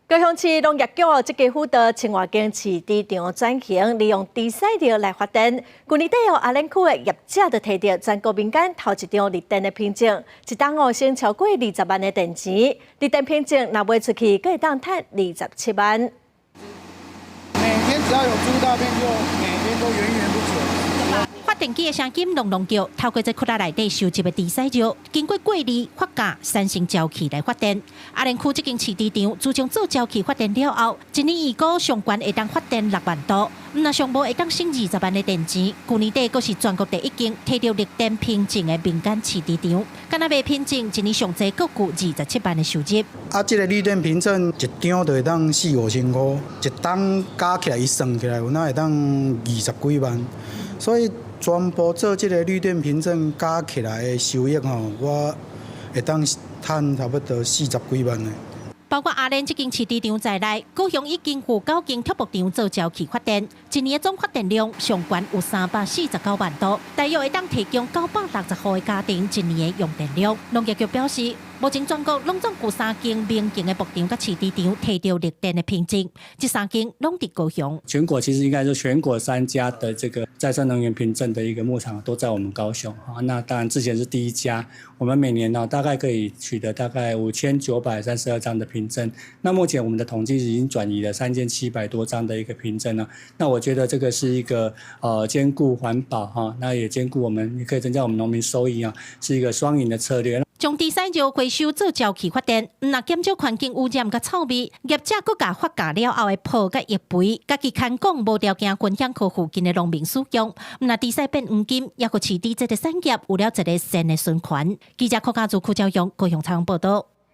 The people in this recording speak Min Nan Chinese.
高雄市農業局積極輔導清華間飼豬場轉型，利用豬屎尿來發電。舊年底哦，阿蓮區的業者就提著全國民間頭一張綠電的憑證，一冬哦省超過二十萬的電錢。綠電憑證若賣出去，閣會當趁二十七萬。每天只要有豬大便，就每天都源源不絕。發電機的聲音隆隆叫，透過這窟仔內底收集的豬屎尿，經過過濾發酵，產生沼氣來發電。阿蓮區這間飼豬場，自從做沼氣發電了後，一年預估上懸會當發電6萬度，毋若上無會當省二十萬的電錢。舊年底閣是全國第一間提著綠電憑證的民間飼豬場，干焦賣憑證，一年上濟閣有二十七萬的收入。啊，這個綠電憑證一張就會當四五千箍，一冬加起來，伊算起來有哪會當二十幾萬，所以全部做這個綠電憑證加起來的收益吼，我會當趁差不多四十幾萬的。包括阿蓮這間飼豬場在內，高雄已經有九間畜牧場做沼氣發電，一年的總發電量上懸有349萬度，大約會當提供960戶的家庭一年的用電量。農業局表示，目前全國攏總有三間民營的牧場佮飼豬場提著綠電的憑證，這三間攏佇高雄。全國其實應該說全國三家的這個再生能源憑證的一個牧場都在我們高雄。那當然之前是第一家，我們每年呢大概可以取得大概5932張的憑證。那目前我們的統計已經轉移了3700多張的一個憑證了。那我覺得這個是一個兼顧環保哈，那也兼顧我們，也可以增加我們農民收益啊，是一個雙贏的策略。將豬屎尿回收做沼氣發電，毋若減少環境污染佮臭味，業者閣共發酵了後的泡佮育肥，家己牽講無條件分享予附近的農民使用。毋若豬屎變黃金，猶閣飼豬這個產業有了一個新的循環。記者柯家祖、柯昭勇高雄採訪報道。